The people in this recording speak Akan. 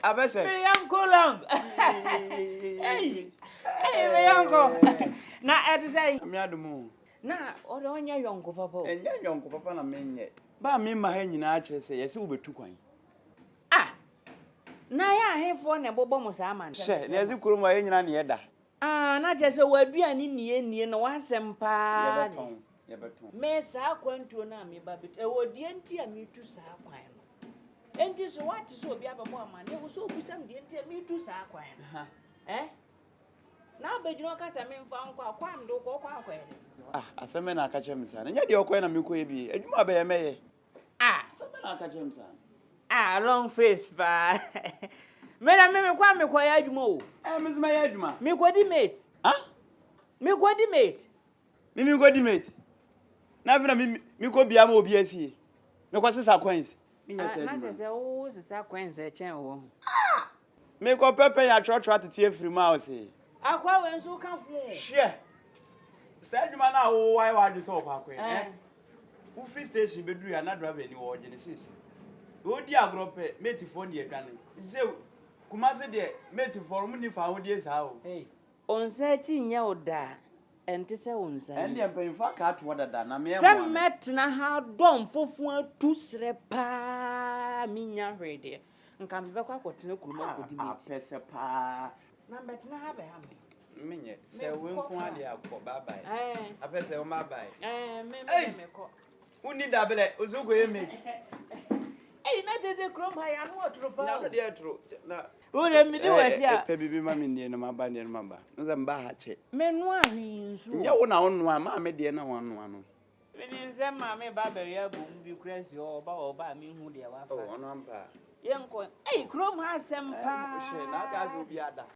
Abɛsɛ. Me yɔnko long. Ei, ei, me yɔnko. Na ɛte sɛ. Me adom o. Na ɔde ɔnyɛ yɔnko papa o. Ɛnyɛ yɔnko papa na menyɛ. Ba a mema ha nyinaa kyerɛ sɛ yɛsɛ wobɛtu kwan. Ah! Na yɛ ahefoɔ na ɛbobɔ mo saa ma. Hyɛ, na yɛse kurom a yɛn nyinaa na yɛda. Ah, na kyerɛ sɛ w'aduane nnie nnie na w'asɛm paa de. Yɛbɛtɔn, yɛbɛtɔn. Me saa kwantuo no a meba bɛtu, ɛwɔ deɛ nti a metu saa kwan no. Enti so woate sɛ obi abɛbɔ amanneɛ wo sɛ obisa me deɛ nti a metu saa kwan no? Eh? Na wobɛgyina hɔ ka sɛ memfa wo nkɔ a, kɔ a mede wo kɔ, wokɔ akɔyɛ dɛn? Ah, asɛm bɛn na aka kyerɛ me saa no? Ɛnyɛ deɛ ɔkɔyɛ na mekɔyɛ bi. Adwuma a bɛyɛ mɛyɛ. Ah! Asɛm bɛn na aka kyerɛ me saa no? Ah, long face paa. Me na me mekɔ a mekɔyɛ adwuma o. Eh, me nso mɛyɛ adwuma. Mekɔdi mate. Ah? Mekɔdi mate. Me mekɔdi mate. Na afei na me mekɔ bia ma obi asie. Mekɔ sesa coins. Menyɛ saa Ah, na adwuma kyerɛ no. sɛ wo sesa coins ɛkyɛn wɔ ho. Ah! Mekɔ pɛ pɛn atwerɛtwerɛ atete afiri mu a ɔse. Akoa wei nso woka fo o. Hwɛ! Saa adwuma no a wo wayɛ w'adwene sɛ wɔkɔ akɔyɛ no, eh? Wofi station bɛduru a na driver ni hɔ ɔgye ne sese. Wodi agorɔ pɛ, matefoɔ ne adwane. Sɛ Kumase deɛ, matefoɔ no, wɔn nni fawohodie saa o. Ei, wo nsa akyi nyɛ wo dɛ a, ɛnte sɛ wo nsa anim. Ɛndeɛ mpanyinfoɔ aka ato hɔ dada na me Sɛ ɛmmoa me. mɛtena ha adɔ mfofo atu serɛ paa mennya hwee deɛ, nka mebɛkɔ akɔtena kurom Ah, akɔdi mate. apɛsɛ paa. Na mɛtena ha bɛha me. Menyɛ. Sɛ wei Mekɔ nko ara kra. deɛ akɔ, bye bye. Ɛɛ. Apɛsɛ wo bye bye. Ɛɛ, me me Ei! deɛ mekɔ. Wonni dabrɛ, wo so wokɔyɛ mate. Ei, na kyerɛ sɛ kurom ha yɛ ano ɔtoro paa N'ano o. deɛ ɛtoro. Na. Wo deɛ medi w'akyi a. Pɛ biribi ma me nnie na maba ndeɛ na maba. Wo sɛ mba ha kyɛ. Mennoa hwee nso o. Nyɛ wo na wonoa, maame deɛ na wanoa no. Menim sɛ maame ba abɛwe abom bi koraa si hɔ, ɔba ɔba a menhu deɛ wafa. Oh, ɔno ampa. Yɛnkɔ. Ei, kurom ha asɛm paa. Hwɛ, na aka sɛ obi ada.